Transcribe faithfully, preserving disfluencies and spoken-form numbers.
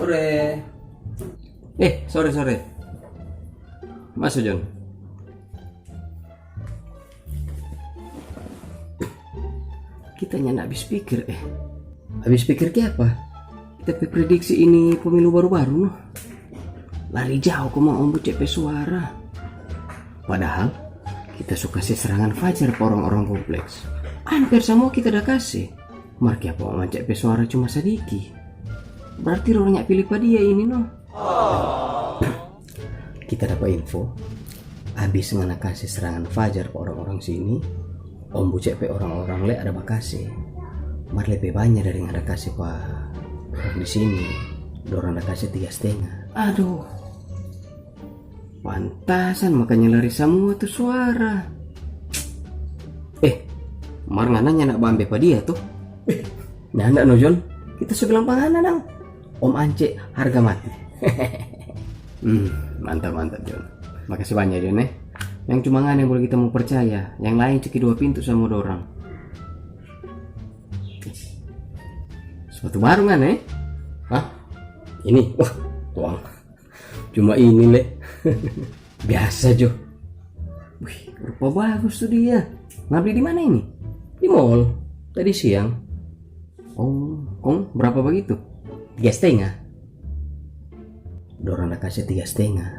Sore. Eh, sore, sore. Maso, John. Kita nyanda habis pikir, eh. Habis pikir ke apa? Kita pe prediksi ini pemilu baru-baru, no. Lari jao komang Om Buce pe suara. Padahal kita so kase serangan fajar pa orang-orang kompleks. Amper samua kita da kase. Mar kiapa Om Ance pe suara cuma sadiki? Berarti dorang nya pilih pa dia ini, no. Kita dapa info, abis ngana kase serangan fajar pa orang-orang sini, Om Buce pe orang-orang le ada bakase. Mar lebe banya dari ngana kase pa orang di sini, dorang da kase tiga stenga. Aduh, pantasan makanya lari samua tu suara. Eh, mar ngana nyanda baambe pa dia to? Eh, nyanda no, John. Kita so bilang pa ngana dang. Om Ance harga mati. Hmm, mantap, mantap, John. Makasih banya, John, eh. Yang cuma ngana yang boleh kita mo percaya, yang lain ceki dua pintu sama dorang. Sepatu baru ngana, eh? Hah? Ini? Wah, tuang. Cuma ini, le. Biasa jo. Wih, rupa bagus tu dia. Ngana bli di mana ini? Di mall. Tadi siang. Oh, kong berapa bagitu? Tiga stenga. Dorang da kase tiga stenga.